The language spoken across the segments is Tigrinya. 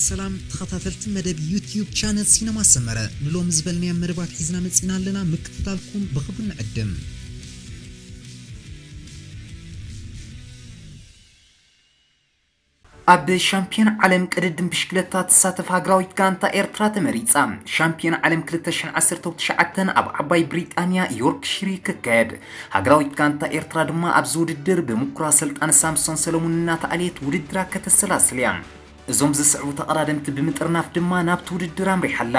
ሰላም ተኸታተልቲ መደብ ዩትዩብ ቻነል ሲነማ ሰመረ፣ ንሎሚ ዝበልናዮም መደባት ሒዝና መጺና ኣለና። ምክትታልኩም ብኽብሪ ንዕድም። ኣብ ሻምፒዮን ዓለም ቅድድም ብሽክለታ ትሳተፍ ሃገራዊት ጋንታ ኤርትራ ተመሪጻ። ሻምፒዮን ዓለም ክልተ ሽሕን ዓሰርተው ትሽዓተን ኣብ ዓባይ ብሪጣንያ ዮርክሽሪ ክካየድ፣ ሃገራዊት ጋንታ ኤርትራ ድማ ኣብዚ ውድድር ብምኩራ ኣሰልጣኒ ሳምሶን ሰለሙን እናተኣልየት ውድድራ ከተሰላስል እያ። እዞም ዝስዕቡ ተቐዳደምቲ ብምጥርናፍ ድማ ናብቲ ውድድር ኣምሪሓ ኣላ።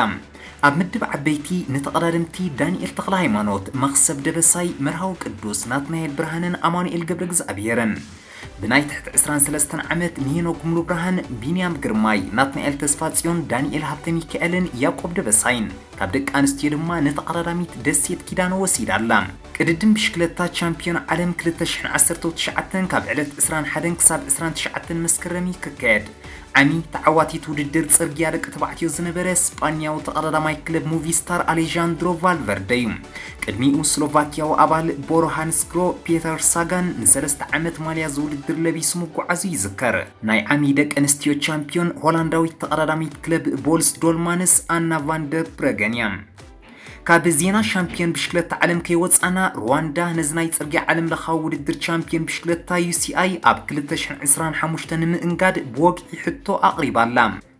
ኣብ ምድብ ዓበይቲ ንተቐዳደምቲ ዳንኤል ተኽለሃይማኖት፣ መኽሰብ ደበሳይ፣ መርሃዊ ቅዱስ፣ ናትናኤል ብርሃነን ኣማኑኤል ገብረእግዚኣብሄርን። ብናይ ትሕቲ ዕስራን ሰለስተን ዓመት ንሄኖክ ሙሉብርሃን፣ ቢንያም ግርማይ፣ ናትናኤል ተስፋጽዮን፣ ዳንኤል ሃብተሚካኤልን ያዕቆብ ደበሳይን። ካብ ደቂ ኣንስትዮ ድማ ንተቐዳዳሚት ደሴት ኪዳነ ወሲዳ ኣላ። ቅድድም ብሽክለታ ቻምፒዮን ዓለም ክልተ ሽሕን ዓሰርተው ትሽዓተን ካብ ዕለት ዕስራን ሓደን ክሳብ ዕስራን ትሽዓተን መስከረም እዩ ክካየድ። ዓሚ ተዓዋቲት ውድድር ጽርግያ ደቂ ተባዕትዮ ዝነበረ ስጳንያዊ ተቐዳዳማይ ክለብ ሙቪስታር ኣሌጃንድሮ ቫልቨርደ እዩ። ቅድሚኡ ስሎቫክያዊ ኣባል ቦሮ ሃንስግሮ ፔተር ሳጋን ንሰለስተ ዓመት ማልያ ዝውድድር ለቢሱ ምጉዓዙ ይዝከር። ናይ ዓሚ ደቂ ኣንስትዮ ቻምፒዮን ሆላንዳዊት ተቐዳዳሚት ክለብ ቦልስ ዶልማንስ ኣና ቫን ደር ብረገን እያ። ካብ ዜና ሻምፒዮን ብሽክለታ ዓለም ከይወጻና፣ ሩዋንዳ ነዚ ናይ ጽርግያ ዓለም ለኻዊ ውድድር ቻምፒዮን ብሽክለታ ዩ ሲ ኣይ ኣብ ክልተ ሽሕን ዕስራን ሓሙሽተን ንምእንጋድ ብወግዒ ሕቶ ኣቕሪባ ኣላ።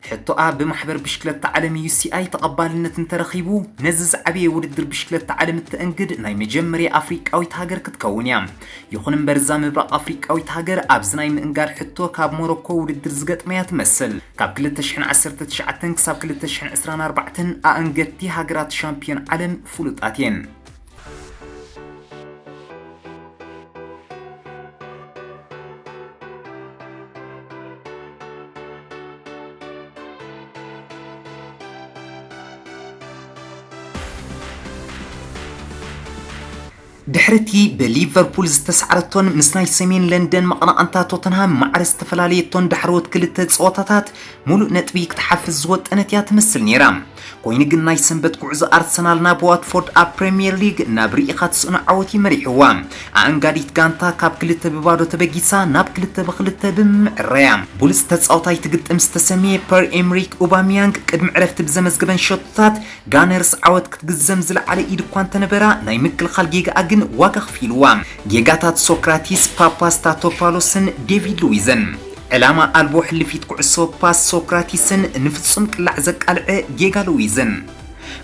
ሕቶኣ ብማሕበር ብሽክለታ ዓለም ዩ ሲ ኣይ ተቐባልነት እንተረኺቡ፣ ነዚ ዝዓበየ ውድድር ብሽክለታ ዓለም እተእንግድ ናይ መጀመርያ ኣፍሪቃዊት ሃገር ክትከውን እያ። ይኹን እምበር፣ እዛ ምብራቕ ኣፍሪቃዊት ሃገር ኣብዚ ናይ ምእንጋድ ሕቶ ካብ ሞሮኮ ውድድር ዝገጥመያ ትመስል። ካብ ክልተ ሽሕን ዓሰርተ ትሽዓተን ክሳብ ክልተ ሽሕን ዕስራን ኣርባዕተን ኣእንገድቲ ሃገራት ሻምፒዮን ዓለም ፍሉጣት እየን። ድሕሪ እቲ ብሊቨርፑል ዝተሳዕረቶን ምስ ናይ ሰሜን ለንደን መቐናቕንታ ቶተንሃም ማዕረ ዝተፈላለየቶን ዳሕረዎት ክልተ ጸወታታት፣ ሙሉእ ነጥቢ ክትሓፍስ ዝወጠነት እያ ትመስል ነይራ። ኮይኑ ግን፣ ናይ ሰንበት ጉዕዞ ኣርሰናል ናብ ዋትፎርድ ኣብ ፕሪምየር ሊግ ናብ ርኢኻ ትስእኖ ዓወት እዩ መሪሕዋ። ኣእንጋዲት ጋንታ ካብ ክልተ ብባዶ ተበጊሳ ናብ ክልተ ብክልተ ብምዕረያ። ብሉጽ ተጻዋታይ ትግጥም ዝተሰምየ ፐር ኤምሪክ ኡባሚያንግ ቅድሚ ዕረፍቲ ብዘመዝገበን ሸቶታት ጋነርስ ዓወት ክትግዘም ዝለዓለ ኢድ እኳ እንተነበራ፣ ናይ ምክልኻል ጌጋኣ ግን ዋጋ ከፊልዋ። ጌጋታት ሶክራቲስ ፓፓስታቶፓሎስን ዴቪድ ሉዊዝን። ዕላማ ኣልቦ ሕልፊት ኩዕሶ ፓስ ሶክራቲስን ንፍጹም ቅላዕ ዘቃልዐ ጌጋ ሉዊዝን።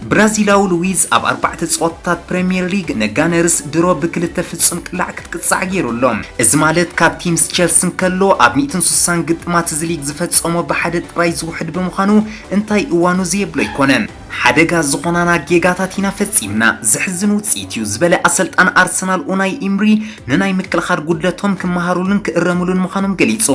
ብራዚላዊ ሉዊዝ ኣብ ኣርባዕተ ጸወታታት ፕሪምየር ሊግ ንጋነርስ ድሮ ብክልተ ፍጹም ቅላዕ ክትቅጻዕ ገይሩ ኣሎ። እዚ ማለት፣ ካብቲ ምስ ቸልሲ እንከሎ ኣብ ሚእትን ስሳን ግጥማት እዚ ሊግ ዝፈጸሞ ብሓደ ጥራይ ዝውሕድ ብምዃኑ፣ እንታይ እዋኑ ዘየብሎ ኣይኮነን። ሓደጋ ዝኾናና ጌጋታት ኢና ፈጺምና፣ ዘሕዝን ውጽኢት እዩ ዝበለ ኣሰልጣኒ ኣርሰናል ኡናይ ኢምሪ፣ ንናይ ምክልኻል ጉድለቶም ክመሃሩሉን ክእረሙሉን ምዃኖም ገሊጹ።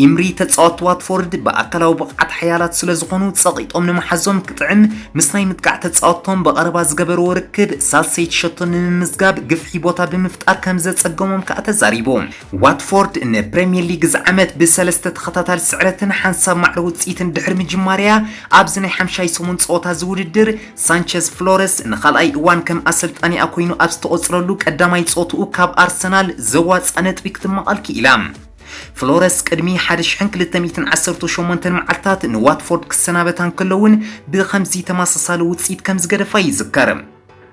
ኢምሪ፣ ተጻወትቲ ዋትፎርድ ብኣካላዊ ብቕዓት ሓያላት ስለ ዝኾኑ፣ ጸቒጦም ንምሓዞም ክጥዕም፣ ምስ ናይ ምጥቃዕ ተጻወትቶም ብቐረባ ዝገበርዎ ርክብ፣ ሳልሰይቲ ሸቶ ንምምዝጋብ ግፍሒ ቦታ ብምፍጣር ከም ዘጸገሞም ከኣ ተዛሪቡ። ዋትፎርድ ንፕሪምየር ሊግ እዚ ዓመት ብሰለስተ ተኸታታሊ ስዕረትን ሓንሳብ ማዕረ ውጽኢትን ድሕሪ ምጅማርያ፣ ኣብዚ ናይ ሓምሻይ ሰሙን ጸወታ እዚ ውድድር፣ ሳንቸዝ ፍሎረስ ንኻልኣይ እዋን ከም ኣሰልጣኒኣ ኮይኑ ኣብ ዝተቖጽረሉ ቀዳማይ ጸወትኡ ካብ ኣርሰናል ዘዋጽኣ ነጥቢ ክትመቐል ክኢላ። ፍሎረስ ቅድሚ ሓደ ሽሕን ክልተ ሚእትን ዓሰርተ ሸሞንተን መዓልታት ንዋትፎርድ ክሰናበታ እንከሎ እውን ብኸምዚ ተመሳሳሊ ውጽኢት ከም ዝገደፋ ይዝከር።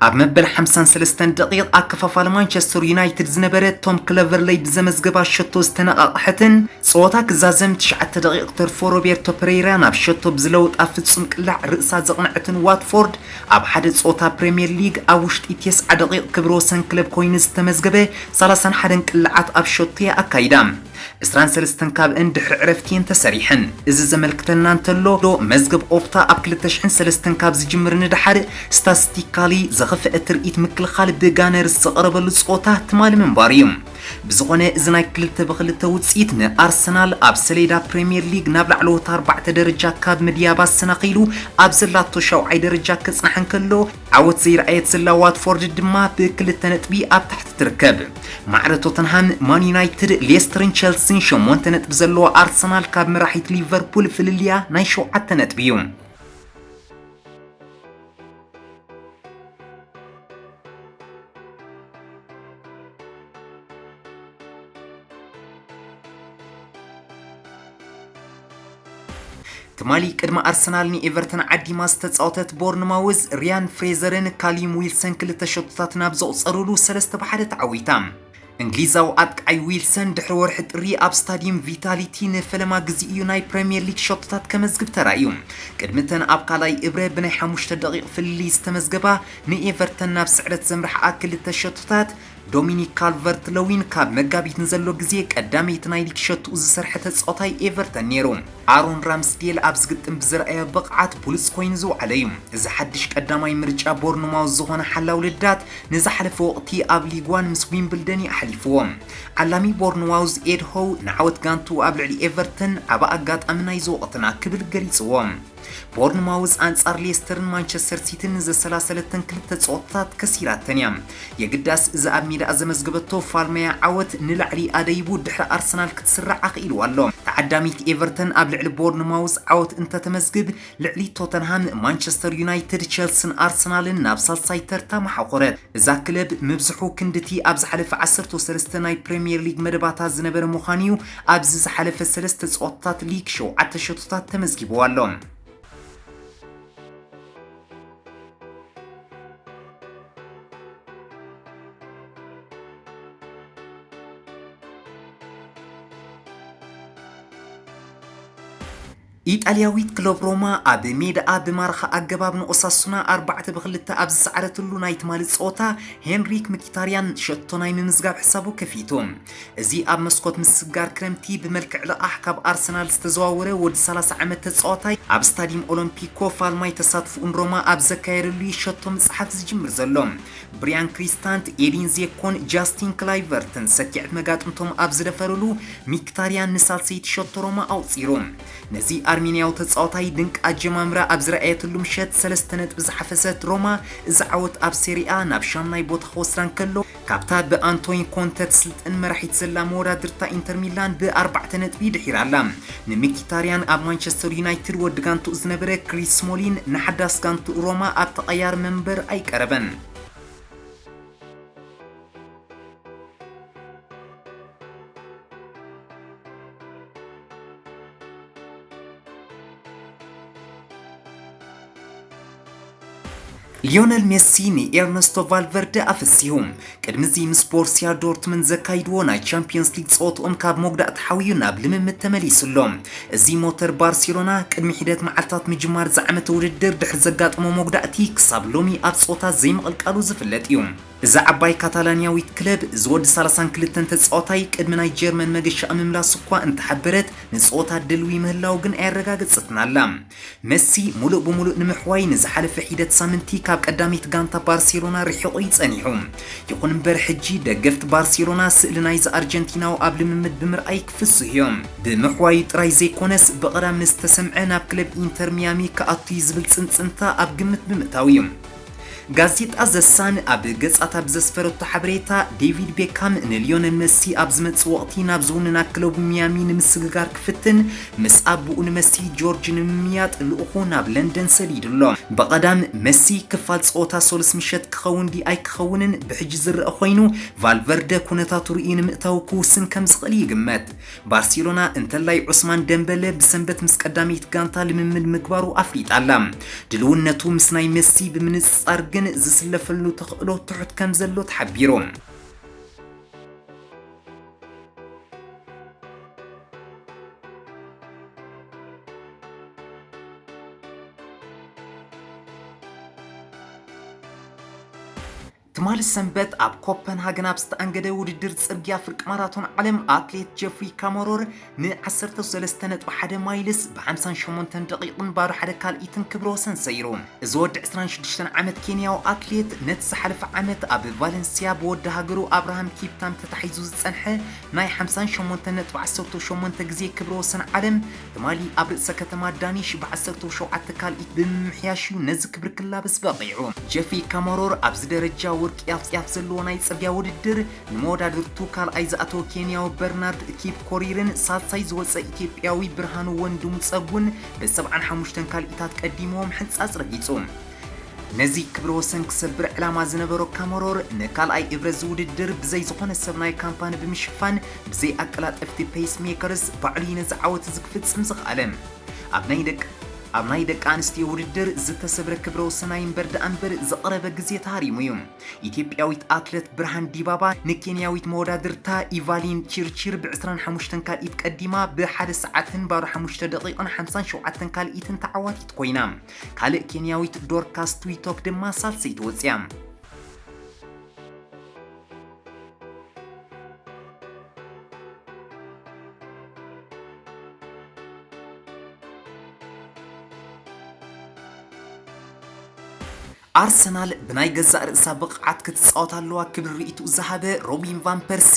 ኣብ መበል ሓምሳን ሰለስተን ደቂቕ ኣከፋፋሊ ማንቸስተር ዩናይትድ ዝነበረ ቶም ክለቨርለይ ብዘመዝገባ ሸቶ ዝተነቓቕሐትን ጸወታ ክዛዘም ትሽዓተ ደቂቕ ተርፎ ሮቤርቶ ፐሬራ ናብ ሸቶ ብዝለውጣ ፍጹም ቅላዕ ርእሳ ዘቕነዐትን ዋትፎርድ ኣብ ሓደ ጸወታ ፕሪምየር ሊግ ኣብ ውሽጢ ተስዓ ደቂቕ ክብረ ወሰን ክለብ ኮይኑ ዝተመዝገበ ሰላሳን ሓደን ቅላዓት ኣብ ሸቶ እያ ኣካይዳ። ዕስራን ሰለስተን ካብእን ድሕሪ ዕረፍቲ እየን ተሰሪሐን። እዚ ዘመልክተና እንተሎ፣ ዶ መዝገብ ኦፕታ ኣብ ክልተ ሽሕን ሰለስተን ካብ ዝጅምር ንደሓር ስታስቲካሊ ዝኸፍአ ትርኢት ምክልኻል ብጋነርስ ዝቐረበሉ ጸወታ ትማሊ ምንባሩ እዩ። ብዝኾነ፣ እዚ ናይ ክልተ ብክልተ ውጽኢት ንኣርሰናል ኣብ ሰሌዳ ፕሪምየር ሊግ ናብ ላዕለዎት ኣርባዕተ ደረጃ ካብ ምድያብ ኣሰናኺሉ ኣብ ዘላቶ ሻውዓይ ደረጃ ክጽናሕ እንከሎ፣ ዓወት ዘይረኣየት ዘላ ዋትፎርድ ድማ ብክልተ ነጥቢ ኣብ ታሕቲ ትርከብ። ማዕረ ቶተንሃም፣ ማን ዩናይትድ፣ ሌስተርን ቸልሲን ሸሞንተ ነጥቢ ዘለዎ ኣርሰናል ካብ መራሒት ሊቨርፑል ፍልልያ ናይ ሸውዓተ ነጥቢ እዩ። ትማሊ ቅድሚ ኣርሰናል ንኤቨርተን ዓዲማ ዝተጻወተት ቦርንማውዝ፣ ሪያን ፍሬዘርን ካሊም ዊልሰን ክልተ ሸቶታት ናብ ዘቑጸሩሉ ሰለስተ ብሓደ ተዓዊታ። እንግሊዛዊ ኣጥቃዓይ ዊልሰን ድሕሪ ወርሒ ጥሪ ኣብ ስታዲየም ቪታሊቲ ንፈለማ ግዜኡ ናይ ፕሪምየር ሊግ ሸቶታት ከመዝግብ ተራእዩ። ቅድሚተን ኣብ ካልኣይ እብረ ብናይ ሓሙሽተ ደቂቕ ፍልልይ ዝተመዝገባ ንኤቨርተን ናብ ስዕረት ዘምርሓ ክልተ ሸቶታት፣ ዶሚኒክ ካልቨርት ለዊን ካብ መጋቢት ንዘሎ ግዜ ቀዳመይቲ ናይ ሊግ ሸትኡ ዝሰርሐ ተጻዋታይ ኤቨርተን ነይሩ። ኣሮን ራምስዴል ኣብዚ ግጥም ብዝረኣዮ ብቕዓት ብሉጽ ኮይኑ ዝወዓለ እዩ። እዚ ሓድሽ ቀዳማይ ምርጫ ቦርንማውዝ ዝኾነ ሓላው ልዳት ንዝሓለፈ ወቕቲ ኣብ ሊግ ዋን ምስ ዊምብልደን እዩ ኣሕሊፍዎ። ዓላሚ ቦርንማውዝ ኤድ ሆው ንዓወት ጋንቱ ኣብ ልዕሊ ኤቨርተን ዓቢ ኣጋጣሚ ናይዚ ወቕትና ክብል ገሊጽዎ። ቦርንማውዝ ኣንጻር ሌስተርን ማንቸስተር ሲቲን ንዘሰላሰለተን ክልተ ጸወታታት ከሲራተን እያ። የግዳስ እዚ ኣብ ሜዳኣ ዘመዝገበቶ ፋልማያ ዓወት ንላዕሊ ኣደይቡ ድሕሪ ኣርሰናል ክትስራዕ ኣኽኢልዋ ኣሎ። ተዓዳሚት ኤቨርተን ኣብ ልዕሊ ቦርንማውዝ ዓወት እንተተመዝግብ፣ ልዕሊ ቶተንሃም፣ ማንቸስተር ዩናይትድ፣ ቸልስን ኣርሰናልን ናብ ሳልሳይ ተርታ መሓኾረት። እዛ ክለብ ምብዝሑ ክንድቲ ኣብ ዝሓለፈ ዓሰርተ ሰለስተ ናይ ፕሪምየር ሊግ መደባታ ዝነበረ ምዃኑ እዩ። ኣብዚ ዝሓለፈ ሰለስተ ጸወታታት ሊግ ሸውዓተ ሸቶታት ተመዝጊብዋ ኣሎ። ኢጣልያዊት ክለብ ሮማ ኣብ ሜዳኣ ብማራኺ ኣገባብ ንኦሳሱና ኣርባዕተ ብክልተ ኣብ ዝሰዓረትሉ ናይ ትማሊ ጸወታ፣ ሄንሪክ ምኪታርያን ሸቶ ናይ ምምዝጋብ ሕሳቡ ከፊቱ። እዚ ኣብ መስኮት ምስጋር ክረምቲ ብመልክዕ ልቓሕ ካብ ኣርሰናል ዝተዘዋወረ ወዲ ሰላሳ ዓመት ተጻዋታይ፣ ኣብ ስታዲየም ኦሎምፒኮ ፋልማይ ተሳትፎኡ ንሮማ ኣብ ዘካየደሉ እዩ ሸቶ ምጽሓፍ ዝጅምር ዘሎ። ብሪያን ክሪስታንት፣ ኤዲን ዜኮን ጃስቲን ክላይቨርትን ሰኪዐት መጋጥምቶም ኣብ ዝደፈርሉ፣ ሚክታርያን ንሳልሰይቲ ሸቶ ሮማ ኣውጺሩ። ነዚ ኣርሜንያዊ ተጻዋታይ ድንቂ ኣጀማምራ ኣብ ዝረኣየትሉ ምሸት፣ ሰለስተ ነጥቢ ዝሓፈሰት ሮማ፣ እዚ ዓወት ኣብ ሴሪኣ ናብ ሻምናይ ቦታ ክወስዳ እንከሎ፣ ካብታ ብኣንቶኒ ኮንተ ትስልጥን መራሒት ዘላ መወዳድርታ ኢንተር ሚላን ብኣርባዕተ ነጥቢ ድሒራ ኣላ። ንሚኪታርያን ኣብ ማንቸስተር ዩናይትድ ወዲ ጋንትኡ ዝነበረ ክሪስ ስሞሊን ንሓዳስ ጋንትኡ ሮማ ኣብ ተቐያሪ መንበር ኣይቀረበን። ሊዮነል ሜሲ ንኤርነስቶ ቫልቨርደ ኣፈሲሁ። ቅድሚዚ ምስ ቦርሲያ ዶርትመንድ ዘካይድዎ ናይ ቻምፒዮንስ ሊግ ጸወትኦም ካብ መጉዳእቲ ሓውዩ ናብ ልምምድ ተመሊሱ ኣሎ። እዚ ሞተር ባርሴሎና ቅድሚ ሒደት መዓልታት ምጅማር ዝዓመተ ውድድር ድሕሪ ዘጋጠሞ መጉዳእቲ ክሳብ ሎሚ ኣብ ጸወታ ዘይምቕልቃሉ ዝፍለጥ እዩ። እዛ ዓባይ ካታላንያዊት ክለብ፣ እዚ ወዲ ሰላሳን ክልተን ተጻዋታይ ቅድሚ ናይ ጀርመን መገሻ ምምላስ እኳ እንተሓበረት፣ ንጸወታ ድልዊ ምህላው ግን ኣየረጋገጸትን ኣላ። መሲ ሙሉእ ብሙሉእ ንምሕዋይ ንዝሓለፈ ሒደት ሳምንቲ ካብ ቀዳሚት ጋንታ ባርሴሎና ርሒቑ እዩ ጸኒሑ። ይኹን እምበር፣ ሕጂ ደገፍቲ ባርሴሎና ስእሊ ናይዚ ኣርጀንቲናዊ ኣብ ልምምድ ብምርኣይ ክፍስሁ እዮም። ብምሕዋዩ ጥራይ ዘይኮነስ፣ ብቐዳም ንዝተሰምዐ ናብ ክለብ ኢንተር ሚያሚ ክኣቱ እዩ ዝብል ጽንጽንታ ኣብ ግምት ብምእታው እዩ። ጋዜጣ ዘ ሳን ኣብ ገጻታ ብዘስፈረቶ ሓበሬታ፣ ዴቪድ ቤካም ንሊዮነል መሲ ኣብ ዝመጽእ ወቕቲ ናብ ዝውንና ክለቡ ሚያሚ ንምስግጋር ክፍትን፣ ምስ ኣቦኡ ንመሲ ጆርጅ ንምምያጥ ልኡኹ ናብ ለንደን ሰዲዱ ኣሎ። ብቐዳም መሲ ክፋል ጸወታ ሰሉስ ምሸት ክኸውን ድዩ ኣይክኸውንን ብሕጂ ዝረኣ ኮይኑ፣ ቫልቨርደ ኩነታቱ ርእዩ ንምእታው ክውስን ከም ዝኽእል ይግመት። ባርሴሎና እንተላይ ዑስማን ደምበለ ብሰንበት ምስ ቀዳመይቲ ጋንታ ልምምድ ምግባሩ ኣፍሊጣ ኣላ። ድልውነቱ ምስ ናይ መሲ ብምንጽጻር ግን ዝስለፈሉ ተኽእሎ ትሑት ከም ዘሎ ተሓቢሩ። ትማሊ ሰንበት ኣብ ኮፐንሃገን ኣብ ዝተኣንገደ ውድድር ጽርግያ ፍርቂ ማራቶን ዓለም፣ ኣትሌት ጀፍሪ ካማሮር ን ዓሰርተ ሰለስተ ነጥቢ ሓደ ማይልስ ብ ሓምሳን ሸሞንተን ደቂቕን ባዶ ሓደ ካልኢትን ክብረ ወሰን ሰይሩ። እዚ ወዲ ዕስራን ሽዱሽተን ዓመት ኬንያዊ ኣትሌት፣ ነቲ ዝሓለፈ ዓመት ኣብ ቫለንሲያ ብወዲ ሃገሩ ኣብርሃም ኪፕታም ተታሒዙ ዝጸንሐ ናይ ሓምሳን ሸሞንተን ነጥቢ ዓሰርተ ሸሞንተ ግዜ ክብረ ወሰን ዓለም፣ ትማሊ ኣብ ርእሰ ከተማ ዳኒሽ ብ ዓሰርተ ሸውዓተ ካልኢት ብምምሕያሽ እዩ ነዚ ክብሪ ክላበስ በቒዑ። ጀፍሪ ካማሮር ኣብዚ ደረጃ ወርቂ ያፍጽያፍ ዘለዎ ናይ ጽርግያ ውድድር፣ ንመወዳድርቱ ካልኣይ ዝኣተወ ኬንያዊ በርናርድ ኪፕኮሪርን ሳልሳይ ዝወጸ ኢትዮጵያዊ ብርሃኑ ወንድሙ ጸጉን ብሰብዓን ሓሙሽተን ካልኢታት ቀዲምዎም ሕንጻጽ ረጊጹ። ነዚ ክብረ ወሰን ክሰብር ዕላማ ዝነበሮ ካመሮር፣ ንካልኣይ እብረ እዚ ውድድር ብዘይ ዝኾነ ሰብ ናይ ካምፓኒ ብምሽፋን፣ ብዘይ ኣቀላጠፍቲ ፔስ ሜከርስ ባዕሉ እዩ ነዚ ዓወት እዚ ክፍጽም ዝኸኣለ። ኣብ ናይ ደቂ ኣብ ናይ ደቂ ኣንስትዮ ውድድር ዝተሰብረ ክብረ ወሰን ኣይንበር ደኣ እምበር ዝቐረበ ግዜ ተሃሪሙ እዩ። ኢትዮጵያዊት ኣትለት ብርሃን ዲባባ ንኬንያዊት መወዳድርታ ኢቫሊን ቺርቺር ብ ዕስራን ሓሙሽተን ካልኢት ቀዲማ ብ ሓደ ሰዓትን ባዶ ሓሙሽተ ደቂቕን ሓምሳን ሸውዓተን ካልኢትን ተዓዋቲት ኮይና። ካልእ ኬንያዊት ዶርካስ ትዊቶክ ድማ ሳልሰይቲ ወፅያ። ኣርሰናል ብናይ ገዛእ ርእሳ ብቕዓት ክትጻወት ኣለዋ ክብል ርእይትኡ ዝሃበ ሮቢን ቫን ፐርሲ፣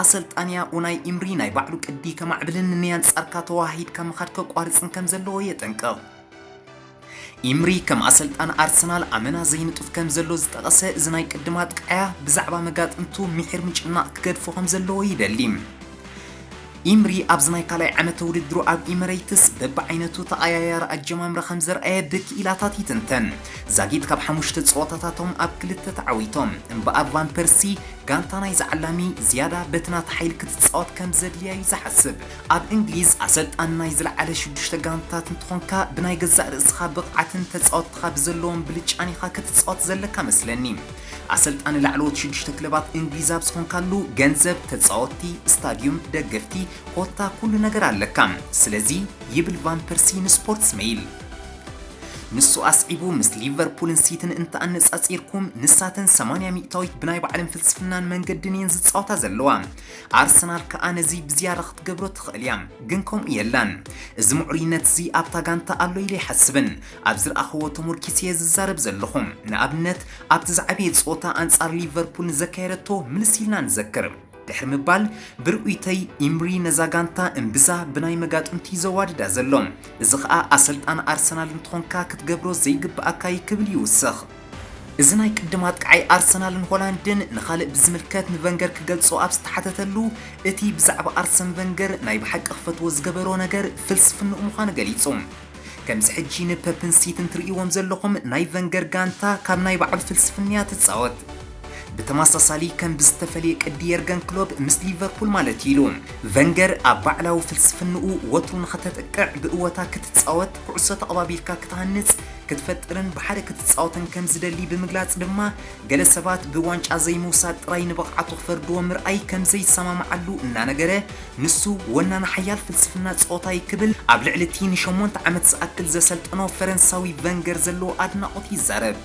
ኣሰልጣንያ ኡናይ ኢምሪ ናይ ባዕሉ ቅዲ ከማዕብልን ንንያንጻርካ ተወሃሂድካ ምኻድ ከቋርጽን ከም ዘለዎ የጠንቅቕ። ኢምሪ ከም ኣሰልጣን ኣርሰናል ኣመና ዘይንጡፍ ከም ዘሎ ዝጠቐሰ እዚ ናይ ቅድም ኣጥቃዕያ፣ ብዛዕባ መጋጥምቱ ምሒር ምጭናቕ ክገድፎ ከም ዘለዎ ይደሊ። ኢምሪ ኣብዚ ናይ ካልኣይ ዓመተ ውድድሩ ኣብ ኢመረይትስ በብዓይነቱ ተቐያያሪ ኣጀማምራ ከም ዘርኣየ ብክኢላታት ይትንተን። ዛጊት ካብ ሓሙሽተ ጸወታታቶም ኣብ ክልተ ተዓዊቶም። እምበኣር ቫን ፐርሲ ጋንታ ናይዚ ዓላሚ ዝያዳ በቲ ናታ ሓይሊ ክትጻወት ከም ዘድልያ እዩ ዝሓስብ። ኣብ እንግሊዝ ኣሰልጣኒ ናይ ዝለዓለ ሽዱሽተ ጋንታታት እንትኾንካ፣ ብናይ ገዛእ ርእስኻ ብቕዓትን ተጻወትኻ ብዘለዎም ብልጫን ኢኻ ክትጻወት ዘለካ መስለኒ። ኣሰልጣኒ ላዕለዎት ሽዱሽተ ክለባት እንግሊዝ ኣብ ዝኾንካሉ፣ ገንዘብ፣ ተጻወትቲ፣ ስታድዩም፣ ደገፍቲ፣ ኮታ ኩሉ ነገር ኣለካ። ስለዚ፣ ይብል ቫን ፐርሲ ንስፖርትስ ሜይል። ንሱ ኣስዒቡ፣ ምስ ሊቨርፑልን ሲቲን እንተኣነጻጺርኩም፣ ንሳተን ሰማንያ ሚእታዊት ብናይ ባዕለን ፍልስፍናን መንገድን እየን ዝጻወታ ዘለዋ። ኣርሰናል ከኣ ነዚ ብዝያዳ ክትገብሮ ትኽእል እያ፣ ግን ከምኡ የላን። እዚ ምዕሩይነት እዚ ኣብታ ጋንታ ኣሎ ኢለ ኣይሓስብን። ኣብ ዝረኣኽዎ ተሞርኪሰ እየ ዝዛረብ ዘለኹ። ንኣብነት፣ ኣብቲ ዝዓበየ ጸወታ ኣንጻር ሊቨርፑል ንዘካየደቶ ምልስ ኢልና ንዘክር። ድሕሪ ምባል፣ ብርእይቶይ ኢምሪ ነዛ ጋንታ እምብዛ ብናይ መጋጥምቲ ዘዋድዳ ዘሎ። እዚ ኸኣ ኣሰልጣን ኣርሰናል እንተኾንካ ክትገብሮ ዘይግብኣካ እዩ ክብል ይውስኽ። እዚ ናይ ቅድም ኣጥቃዓይ ኣርሰናልን ሆላንድን ንኻልእ ብዝምልከት ንቨንገር ክገልጾ ኣብ ዝተሓተተሉ፣ እቲ ብዛዕባ ኣርሰን ቨንገር ናይ ብሓቂ ክፈትዎ ዝገበሮ ነገር ፍልስፍንኡ ምዃኑ ገሊጹ። ከምዚ ሕጂ ንፐፕን ሲትን ትርእይዎም ዘለኹም ናይ ቨንገር ጋንታ ካብ ናይ ባዕሉ ፍልስፍንያ ትጻወት። ብተመሳሳሊ ከም ብዝተፈልየ ቅዲ የርገን ክሎፕ ምስ ሊቨርፑል ማለት እዩ ኢሉ። ቨንገር ኣብ ባዕላዊ ፍልስፍንኡ ወትሩ ንኸተጥቅዕ ብእወታ ክትጻወት፣ ኩዕሶ ተቐባቢልካ ክትሃንጽ፣ ክትፈጥርን ብሓደ ክትጻወትን ከም ዝደሊ ብምግላጽ ድማ፣ ገለ ሰባት ብዋንጫ ዘይምውሳድ ጥራይ ንብቕዓቱ ክፈርድዎ ምርኣይ ከም ዘይሰማምዓሉ እናነገረ፣ ንሱ ወናኒ ሓያል ፍልስፍና ጸወታ እዩ ክብል ኣብ ልዕሊ እቲ ንሸሞንተ ዓመት ዝኣክል ዘሰልጠኖ ፈረንሳዊ ቨንገር ዘለዎ ኣድናቖት ይዛረብ።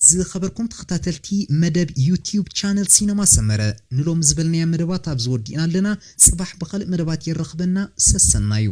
ዝኸበርኩም ተኸታተልቲ መደብ ዩቲዩብ ቻነል ሲነማ ሰመረ፣ ንሎሚ ዝበልናያ መደባት ኣብዚ ወዲእና ኣለና። ጽባሕ ብኻልእ መደባት የራኽበና። ሰሰናዩ።